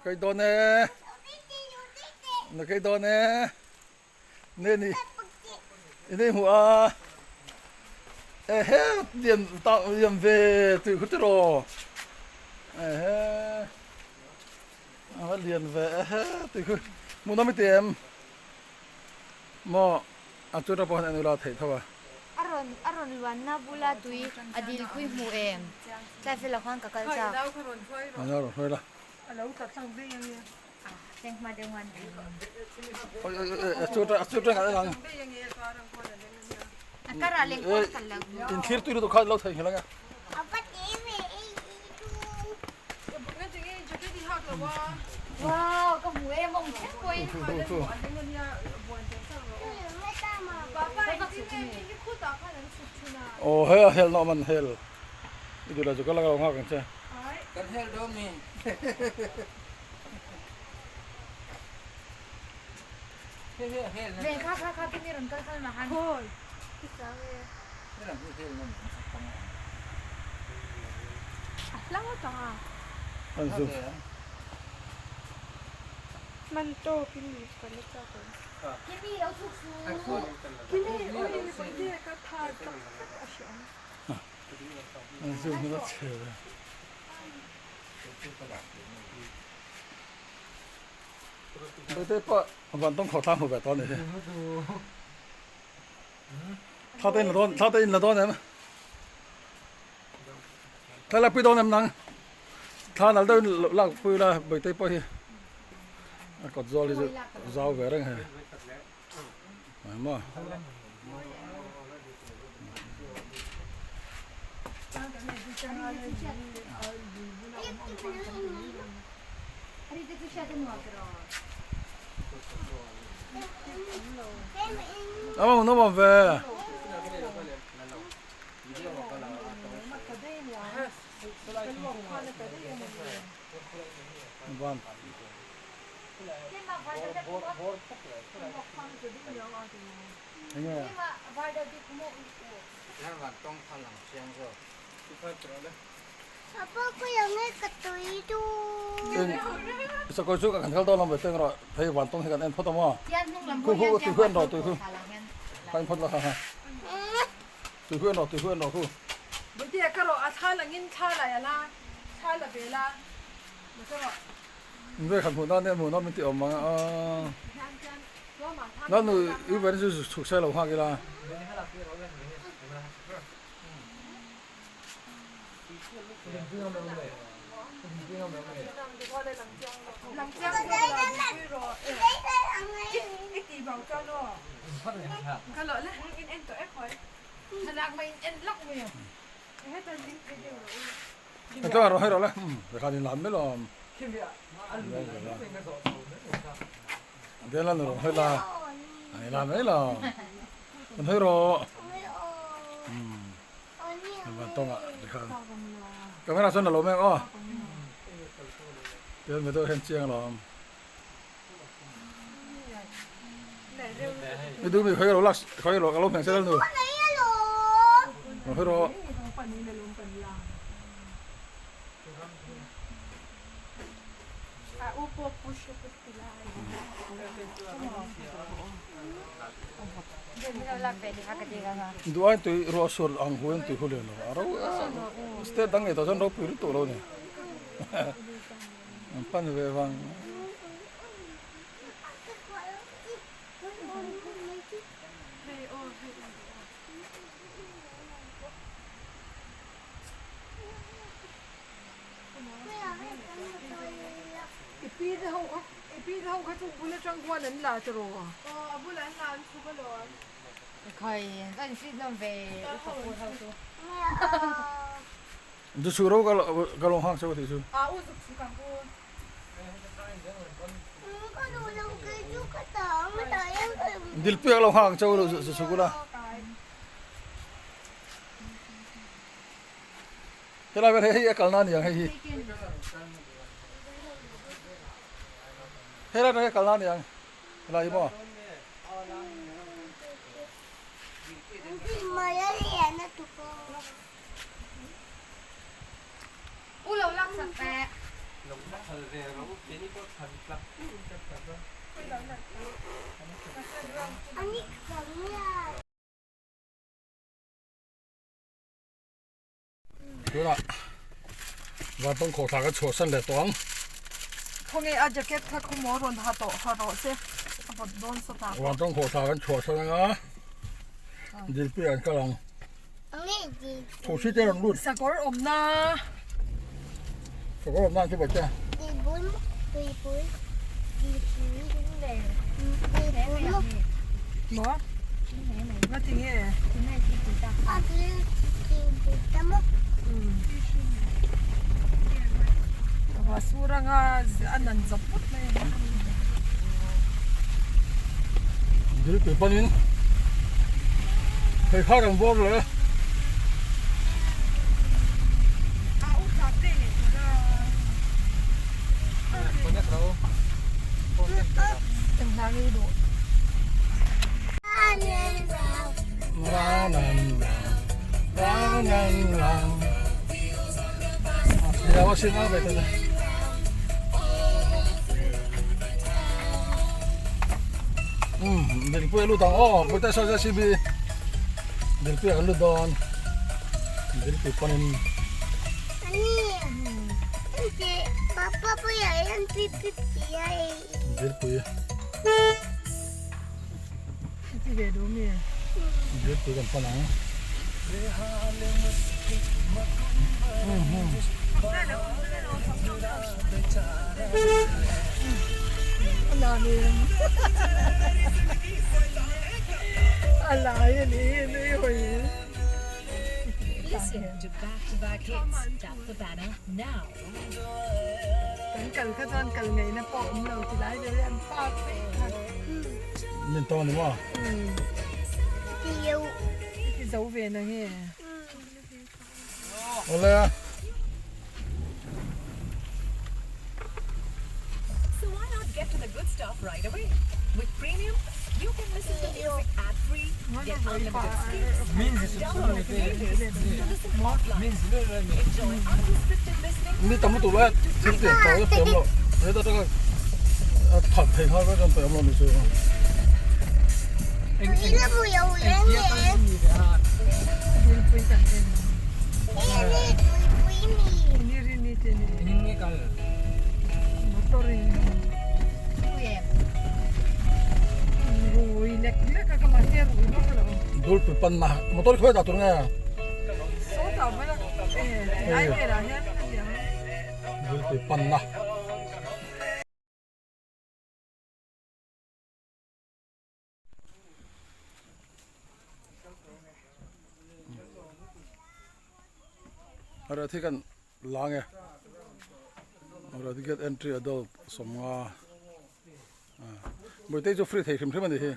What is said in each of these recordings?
Kai dawn e. Na kai dawn e. Ne ni. I nei hmu a. Ehe lian ta lian ve tui khu tiraw. Ehe. A va lian ve ehe tui khu. Hmuh nawm i ti em? Maw a chu pawh hian en ula theih tho a. A rawn a rawn luanna bula tui a dil khui hmu em? Tlai fel ah khan ka kal chak. A nau rawn hruai la. Teng hma deuh ngan. Oi oi oi a chu a chu tang a lang. A karah leng pawn a kal lo. In thlir tui lutuk kha lo thei nghilh ang e. Wow, ka hmu em awm thleng pawhin. Aw hei a hel nawm an hel. I duh lo chu ka la nghak ang che. Kan hel dawn mi. Ve kha kha kha kimi rawn kal kal mah han. An zu. Kimi lo chhuk su. An zu hmel a chhe ve. Bete pawh vantawng khawhthlang hmu ve tawh a ni hi. Thla te in la dawn thla te in la dawn em? Thla lakpui dawn em nang? Thla nal deuhin lakpui la Bawihte pawh hi a kawt zawl hi chu zau ve reng hei. Maw? A va hmuhnawm awm ve. Van. Enge? Sakawr chu kan kal dawn lo mai teng rawh hei vantawng hi kan en phawt a maw khu khu tui khu en rawh tui khu kha en phawt la ha ha tui khu en rawh tui khu en rawh khu Ve khat hmuh nan hian hmuh nawm in ti awm ang a Nanu i ven chu chhuk se lo nghak ila. Tlangah rawh hei rawh le vekhan in lan mai lo awm Bian la nu rawh hei la an lan mai lo an hei rawh Van tawngah tikhan camera chuan a lo mek aw tichuan mi deuh hian chiang alawm mi duh mi khawi alo lak khawi alo alo hmeh sel nu khawi rawh Duh aiin tui ruah sur ang hu in tui hu lian lo a ro state dang ngei tawh chuan ropui lutuk lo a ni an pan ve vang. Zu chhuk ro ka lo nghak chauh a tih chu. Dilpui ka lo nghak ang chauh zu chhuk ula. Helai vel hei a kalna a ni ang hei hi. Helai vel hi a kalna a ni ang helai hi maw. Tunah vantawng khawhthla kan chhuahsan leh tawh ang. Khawnge a jacket kha khawmaw rawn ha tawh ha rawh se a vawt dawn sa ta. Vantawng khawhthla kan chhuahsan anga dilpui an kal ang. Thosi te rawn lut. Sakawr awmna. Sakawr awmna an chu bawih te. Maw? Ngati nge? Ruah sur anga a nan zawp put mai a ni. Dilpui panin pheikhar an bawr leh a. Dilpui a lut ang aw Puite saw JCB Dilpui ah kan lut dawn Dilpui panin Dilpui Dilpui kan pan ang. Listen to back-to-back hits. Tap the banner now. Kan kal kha chuan kal ngaihna pawh awm lo ti lai vel hi an park vek kha. Min tawng ni maw? I ti zo ve na nge? Awle a. So why not get to the good stuff right away? With premium, you can listen to music ad free, get unlimited skips, download pages to listen offline. Enjoy unrestricted listening. Mi tam lutuk lai thil tiang tawh te awm loh heta taka a that thei nghal vek ang tawh awm lo ni chu. Dulpui panna motor khawi dah tur nge? Dulpui panna. Arathi kan lang e Arathi get entry adult sawmnga Bawihte chu free thei hrim hrim a ni hi.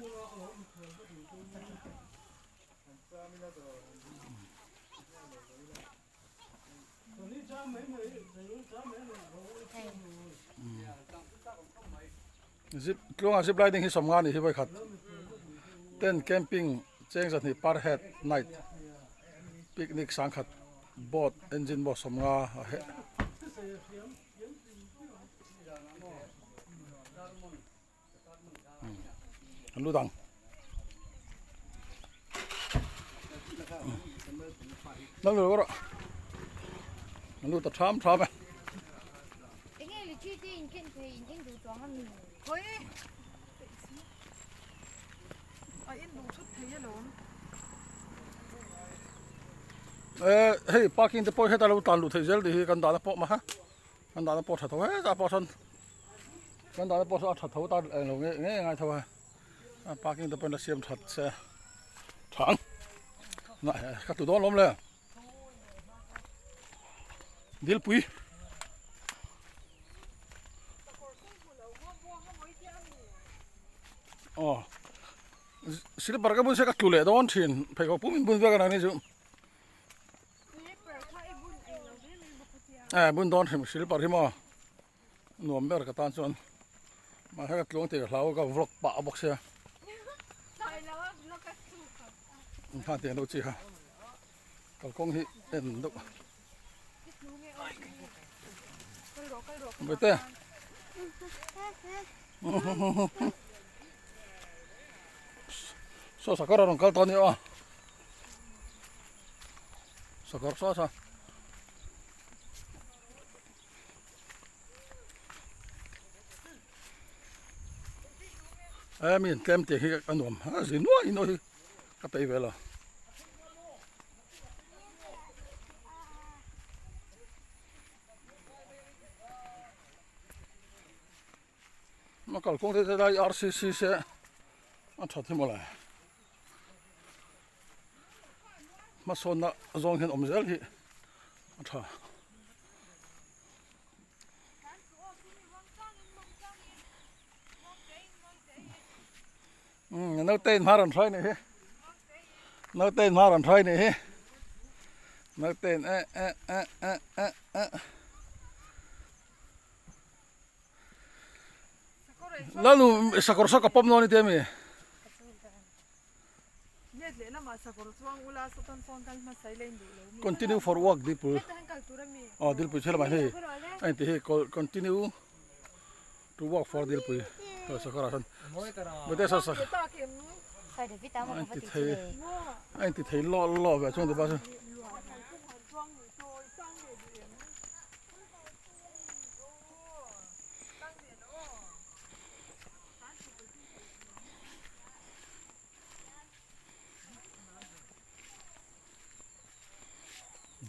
Zip tluangah zip riding hi sawmnga a nih hi vawikhat tent camping cheng zahnih per head night picnic sangkhat boat engine boat sawmnga a he an lut ang nang lut rawh an lut ta tham tham e Enge lichi te in ken thei in in duh chuang a mi. Khawi a in duh thut thei alawm. Eh hei parking te pawh heta lo tlan luh theih zel tih hi kan dahna pawh maha. Kan dahna pawh a tha tho hetah pawh sawn kan dahna pawh sawn a tha tho ta englo nge nge ngai tho a a parking te pawhin a siam that se tha ang ka tlu dawn lawm le dilpui. Aw silver ka bun se ka tlu leh dawn thin pheikhawk pum in bun vek a nangni chu. Eh bun dawn hrim silper hi maw nuam ber ka tan chuan mahse ka tluang tih ka hlau ka vlog pah bawk sia khan tiang deuh chi kha kalkawng hi en deuh. Bawihte. Saw sakawr a rawn kal tawh a ni aw. Sakawr saw saw. Aa mi tlem tih hi a nuam a zin nuai nuai hi ka peih ve lo. A kalkawng te lai rcc se a that hi mawle hmasawnna zawng hian awm zel hi a tha. Umm naute in hma rawn hruai nih hi naute in hma rawn hruai nih hi naute in eh eh eh eh eh eh Lalu sakawr saw ka pawm dawn i tia mi? Continue for work Dilpui aw Dilpui thil lamah hei a inti hei continue to work for Dilpui sakawr ah sawn a inti thei a inti thei lawh lawh ve chuan tipa chu.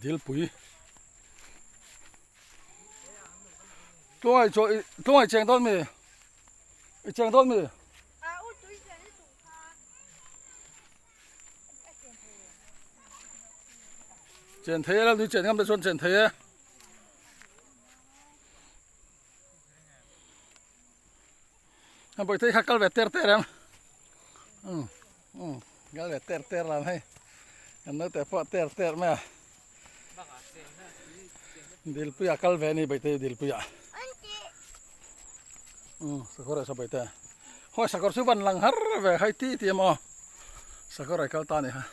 Dilpui tlawng chaw tlawng cheng dawn mi i cheng dawn mi chen thei e la nui chen ngam te chuan chen thei e. Bawihte kha kal ve ter ter em um um kal ve ter ter lam hei kan naute pawh ter ter mai a dilpuia kal ve a ni bawihte dilpuia um sakawr ah saw bawihte hawi sakawr chu van lang har ve hai ti ti emaw sakawr ah i kal ta a ni kha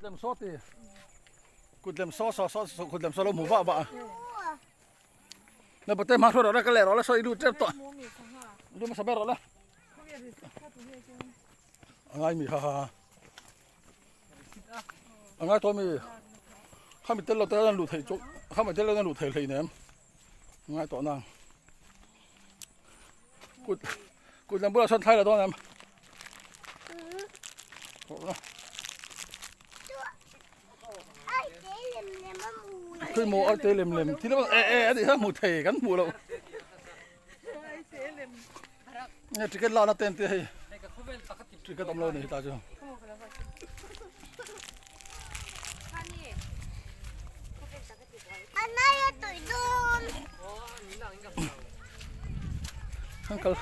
tlem saw ti kut lem saw saw saw kut lem saw lo hmu vah vah a. Na bate hma hruai rawh le ka leh rawh le saw i lut tep tawh lu hmasa ber rawh le a ngai mi ha ha a ngai tawh mi khami tel lo te an luh theih chu khami tel lo an luh theih hleinem a ngai tawh nang kut kut lam bulah sawn thlai la dawn em Khui maw arte lem lem thil e e ani ha hmu thei kan hmuh loh nge ticket lakna te an tia hei ticket awm lo ni ta chu kan kal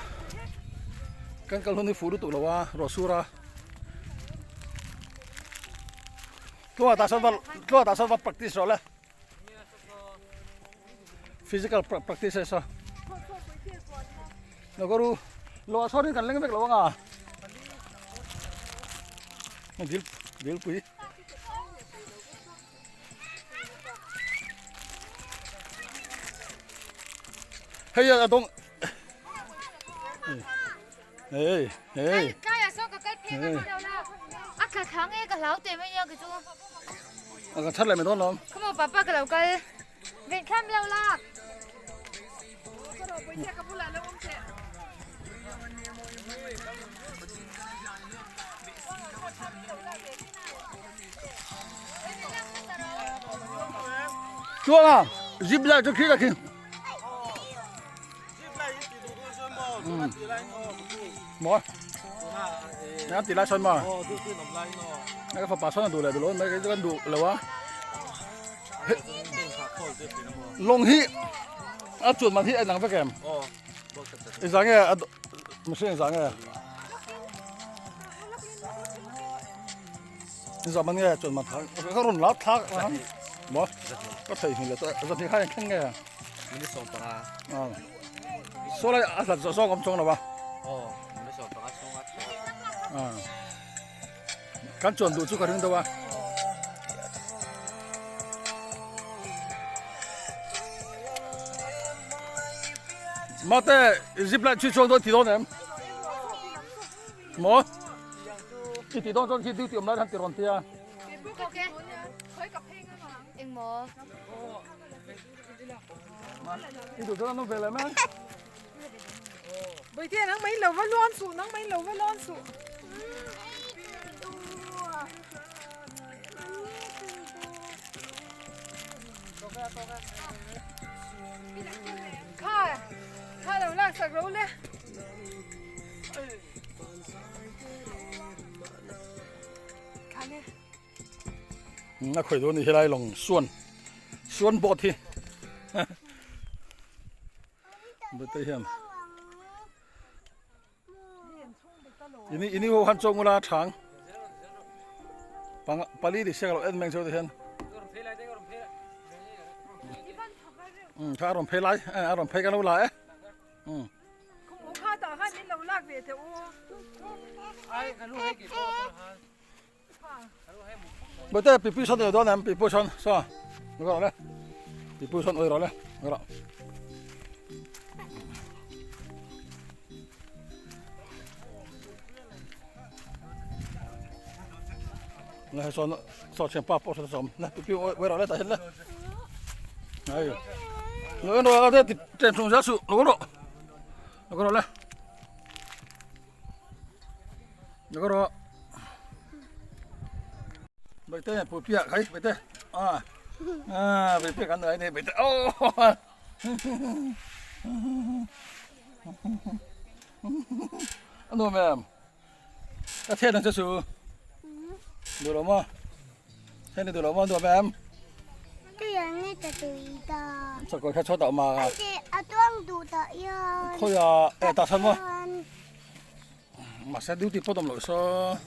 kan kal hun hi fuh lutuk lo a ruah sur a. Tluangah tah sawn va tluangah tah sawn va practice rawh le physical practice hei saw Nagaru lawh sawn hi kan leng vek lo anga dil dilpui hei a dawng Hey, hey. Kai a saw ka kal phei ka lo la. A kha thang e ka hlau te mai nia ki chu. A ka that le mai dawn lawm. Come on papa ka lo kal. Ven thlam lo la. Chuang a, zip lai chu khi la khi. Maw Nè ti lai sawn ma Nè ka fapa sawn a duh leh duh lo mai kan duh lo a Lawng hi a chuan man hi a inang vek em Engzah nge a mihring engzah nge Engzah man nge chuan man ka rawn la thlak maw ka theihnghilh leh tawh e zahnih khan engthleng nge Minute 15. Ah. Saw lai a hlat zawh zawk awm chuang lo a. Aw, minute 15 chhung a thleng. Ah. Kan chuan duh chu ka ring deuh a. Mate zip line chhui chuang dawn ti dawn em? Maw? I ti dawn chuan khi duty awm lai han ti rawn tia. Engmaw? I duh chuan an awm ve leh mai. Bawihte nang mai lo va lawn suh nang mai lo va lawn suh. Kha kha lo lak sak ro le. Kha le. A khawi dawn ni helai lawng suan suan boat hi bete hian ini ini ho han chawng ula thang panga pali di sek lo en meng cheu te hian um kha a rawn phei lai a rawn phei ka lo la e um Kha tah khan in lo lak ve teh u. Bate pipu sawn oi dawn em pipu sawn saw ni rawh le pipu sawn oi rawh le ni rawh le sawn saw thian pa pawh sawn sawm le pipu oi rawh le tah hian le ai lo en rawh a te ten thung zel suh lo rawh lo rawh le Nagoro. Baite pupia khai baite. À. À baite kan này này baite. Oh. Ano ma'am. Ka the na chu su. Du lo ma. The ni du lo ma du ma'am. Sakawr kha chhuat ah awm a. Khawiah eh tah chhan maw? Mahse duty pawt awm loh saw.